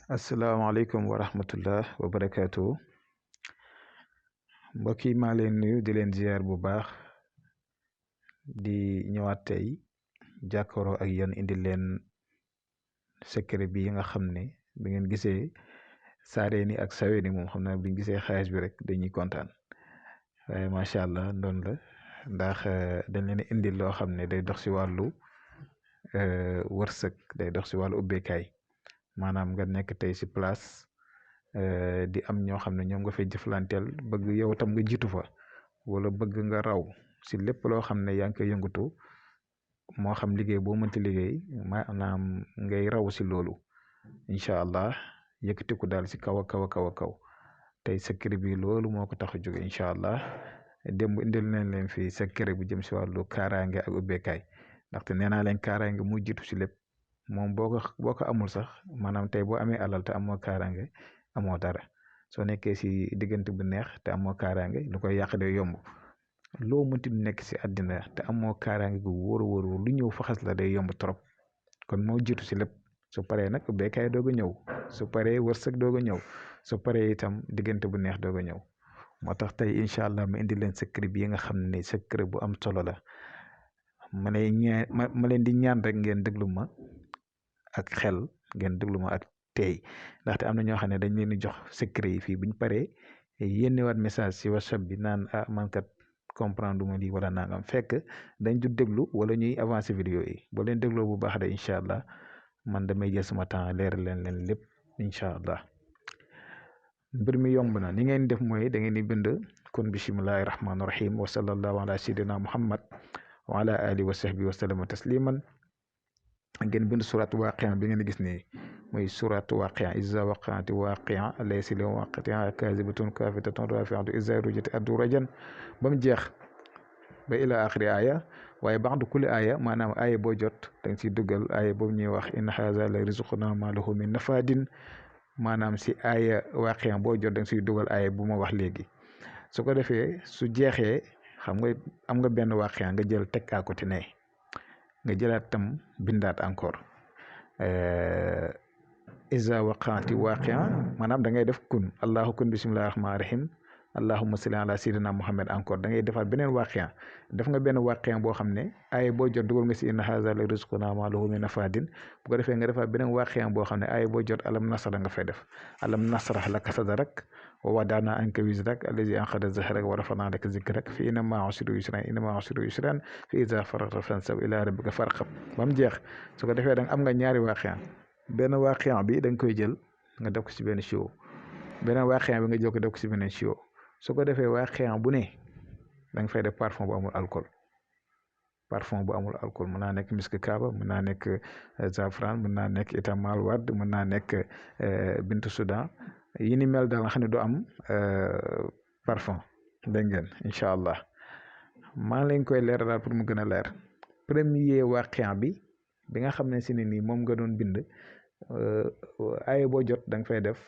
asalaamaaleykum wa rahmatullah wa barakaatu mbokk yi maa leen nuyu di leen ziar bu baax di ñëwaat tey jàkkaaroo ak yéen indi leen secret bi nga xam ne bi ngeen gisee saaree ni ak sawee ni moom xam naa bi ñu gisee xaalis bi rek dañuy kontaan waaye macha allah noonu la ndax dañ leen indi loo xam ne day dox si wàllu wërsëg day dox si wàllu ubbeekaay maanaam nga nekk tey si place di am ñoo xam ne ñoom nga fay jëflanteel bëgg yow tam nga jiitu fa wala bëgg nga raw si lépp loo xam ne yaa ngi koy yëngatu moo xam liggéey boo mënti liggéey maanaam ngay raw si loolu incha allah yëkkatiku daal si kaw a kaw a kaw a kaw tey secret bi loolu moo ko tax a jóge incha allah démb indil nañ leen fi secret bu jëm si wàllu kaaraange ak ubbeekaay ndaxte nee naa leen kaaraange mu jiitu si lépp moom boo ko amul sax maanaam tey boo amee alal te amoo kaaraange amoo dara soo nekkee si diggante bu neex te amoo kaaraange lu koy yàq day yomb loo mënti nekk si àddina te amoo kaaraange gu wóor lu ñëw faxas la day yomb trop kon moo jiitu si lépp su paree nag ubbeekaay doog a ñëw su paree wërsëg doog a ñëw su paree itam diggante bu neex doog a ñëw moo tax tey incha allah ma indi leen secret bi nga xam ne secret bu am solo la ma leen di ñaan rek ngeen déglu ma ak xel ngeen déglu ma ak tey ndaxte am na ñoo xam ne dañ leen di jox secret yi fii bu ñu paree yénnewaat message si whatsapp bi naan man kat comprendre du ma lii wala nangam fekk dañ du déglu wala ñuy avancer vidéo yi boo leen dégloo bu baax de incha allah man damay jël sama temps leeral leen lépp incha allah mbir mi yomb na li ngeen def mooy da ngeen di bind kon bismillahi rahmaani rahim wa sallallahu ala sayyidina muhammad wa ala alihi wa sahbihi wa sallama tasliman ngeen bind surat waaqia bi ngeen gis nii mooy surat waaqia iza waqaati waaqia laysa li waqatiha kazibatun kafitatun rafiatu iza rujati addu rajan ba mu jeex ba ila axiri aya waaye baxdu kulli aya maanaam aya boo jot da nga siy dugal aya boobu ñuy wax in haza la rizquna ma lahu min nafadin maanaam si aya waaqia boo jot da nga siy dugal aya bu ma wax léegi su ko defee su jeexee xam nga am nga benn waaqia nga jël teg à côté ne nga jëlaat tam bindaat encore iza waqaati waaqia maanaam da ngay def kun allahu kun bismillahi rahmaani rahim allahumma salli ala sayyidina muhammad encore da ngay defaat beneen waaqia def nga benn waaqia boo xam ne ay boo jot dugal nga si inna haza la rizquna ma lahu min nafadin bu ko defee nga defaat beneen waaqia boo xam ne ay boo jot alam nasra nga fay def alam nasrah laka sadrak wa wadana anka wizrak allazi anqada zahrak wa rafa'na laka zikrak fi inna ma'a usri yusran fi iza faragta fansab ila rabbika farghab ba mu jeex su ko defee da am nga ñaari waaqia benn waaqia bi da nga koy jël nga def ko si benn siwo beneen waaqia bi nga jël ko def ko si beneen siwo su ko defee waaqia bu ne da nga fay def parfum bu amul alcool mën naa nekk misk kaaba mën naa nekk zafran mën naa nekk itam malwad mën naa nekk bintu sudan yi ni mel daal nga xam ne du am parfum dégg ngeen incha allah maa ngi leen koy leeralal pour mu gën a leer premier waaqia bi nga xam ne si ne nii moom nga doon bind aaya boo jot da nga fay def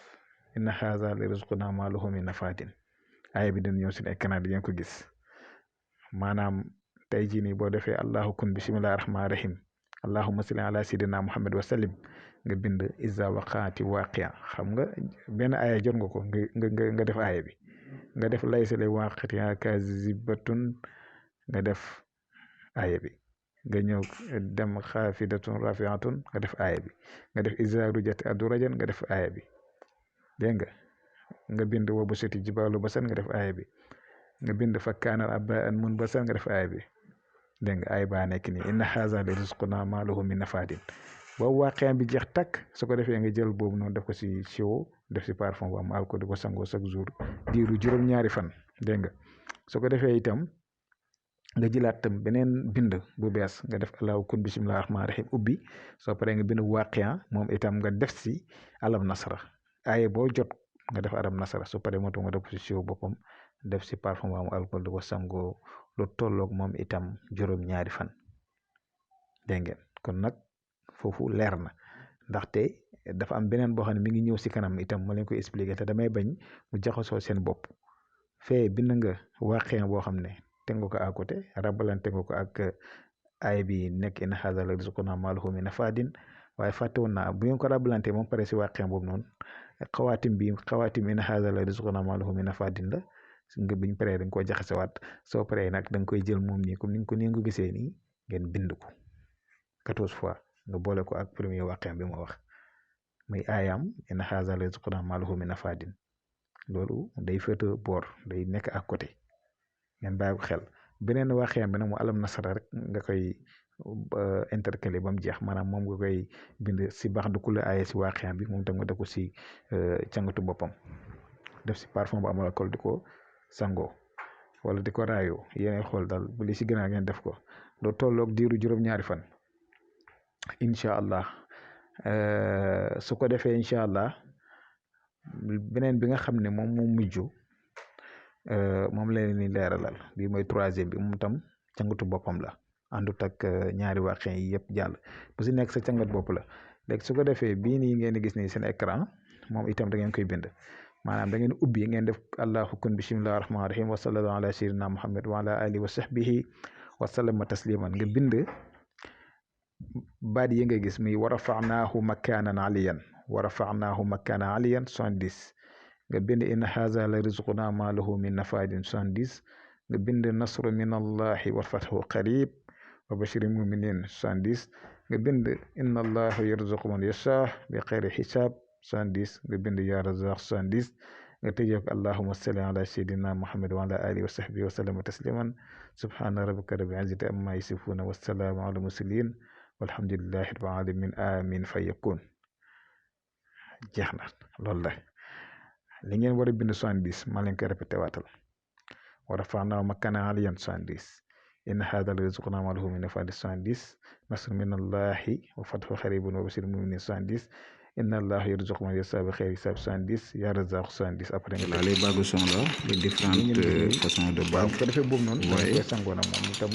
inna haza li rizquna ma lahu min nafadin aaya bi dina ñëw si écran di ngeen ko gis maanaam tey jii nii boo defee allahu kun bismillahi rahmaani rahim allahumma salli ala sayyidina muhammad wa sallim nga bind iza waqaati waaqia xam nga benn aaya jot nga ko nga def aaya bi nga def laysa li waqatiha kazibatun nga def aaya bi nga ñëw dem xaafidatun rafiatun nga def aaya bi nga def iza rujati addu rajan nga def aaya bi dégg nga bind wa busati jibalu basan nga def aaya bi nga bind fa kaanal abaan mun basan nga def aaya bi dégg nga aaya baa nekk nii inna haza li rizquna ma lahu min nafadin boobu waaqia bi jeex takk su ko defee nga jël boobu noonu def ko si siwo def si parfum bu am alcool di ko sangoo chaque jour diiru juróom-ñaari fan dégg nga su ko defee itam nga jëlaat tam beneen bind bu bees nga def allahu kun bismillahi rahmaani rahim ubbi soo paree nga bind waaqia moom itam nga def si alam nasra aaye boo jot nga def alam nasra su paree moo tax nga def ko si siwo boppam def si parfum bu am alcool di ko sangoo lu tolloog moom itam juróom-ñaari fan dégg ngeen kon nag foofu leer na ndaxte dafa am beneen boo xam ne mi ngi ñëw si kanam itam ma leen koy expliquer te damay bañ mu jaxasoo seen bopp fee bind nga waaqia boo xam ne teg nga ko à côté rabalante nga ko ak aaya bi nekk in haza la rizquna ma lahu min nafadin waaye fàtte woon naa bu ngeen ko rabalante moom pare si wàqeem boobu noonu xawaatim in haza la rizquna ma lahu min nafadin la nga biñ paree da nga koo jaxasewaat soo paree nag da nga koy jël moom nii comme ni nga ko gisee nii ngeen bind ko 14 fois nga boole ko ak premier wàqeem bi ma wax muy aayam in haza la rizquna ma lahu min nafadin loolu day féete boor day nekk à côté ngeen bàyyi ko xel beneen wàqeem bi nag mu alam nasara rek nga koy intercalé ba mu jeex maanaam moom nga koy bind si baax du kula aaye si wàqeem bi moom tam nga def ko si cangatu boppam def si parfum bu amul alcool di ko sangoo wala di ko raayoo yéen xool daal bu li si gën a ngeen def ko lu tolloog diiru juróom-ñaari fan incha allah su ko defee incha allah beneen bi nga xam ne moom moo mujj moom la leen ni leeralal bii mooy troisième bi moom tam cangatu boppam la àndut ak ñaari wàqe yi yëpp jàll bu si nekk sa cangat bopp la léegi su ko defee bii nii ngeen di gis nii seen écran moom itam da ngeen koy bind maanaam da ngeen ubbi ngeen def allahu kun bismillahi rahmaani rahim wa sallallahu ala sayyidina muhammad wa ala alihi wa sahbihi wa sallama tasliman nga bind baat yi nga gis muy wa rafa'naahu makaanan aliyan wa rafa'naahu makaanan aliyan 70 nga bind in haza la rizquna ma lahu min nafadin 70 nga bind nasru min allahi wa fathu qarib wa bashiri muminin 70 nga bind inna allaha yarzuqu man yasha bi xayri xisaab 70 nga bind ya razaq 70 nga tëjee ko allahumma salli ala sayyidina muhammad wa ala alihi wa sahbihi wa sallama tasliman subhana rabbika rabbil izzati amma yasifuna wa salaamu ala mursalin walhamdulillahi rabbil alamin amin fa yakun jeex na loolu la li ngeen war a bind 70 maa leen koy répété waatal wa rafa'naahu makaanan aliyyan 70 in haadha la rizqunaa maa lahu min nafaadin 70 nasrun min allahi wa fathun qariibun wa bashiril mu'miniin 70 inna allaha yarzuqu man yashaa'u bi xayri hisaab 70 yaa razaaq 70 après nga les bagues sont là les différentes façons de bagues. bu ko defee boobu noonu dañ koy sangoo nag moom itam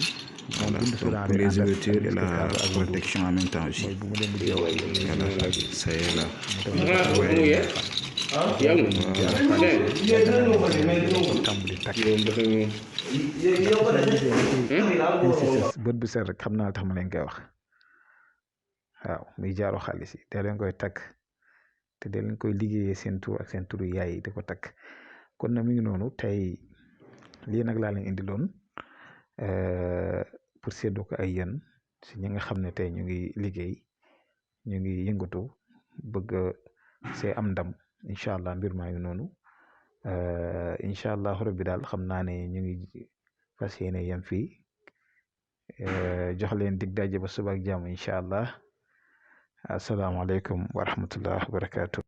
voilà donc pour les ouvertures et la protection en même temps aussi. Voilà, ça y est là. bët bu set rek xam naa tax ma leen koy wax waaw muy jaaro xaalis yi te leen koy takk te de leen koy liggéeyee seen tur ak seen turu yaay yi di ko takk kon na mi ngi noonu tey lii nag laa leen indiloon pour séddoo ko ay yéen si ñi nga xam ne tey ñu ngi liggéey ñu ngi yëngatu bëgg see am ndam incha allah mbir maa ngi noonu incha allah rabbi daal xam naa ne ñu ngi fas yéene yem fii jox leen dig daje ba suba ak jàmm incha allah asalaamaaleykum wa rahmatullah wa barakaatu.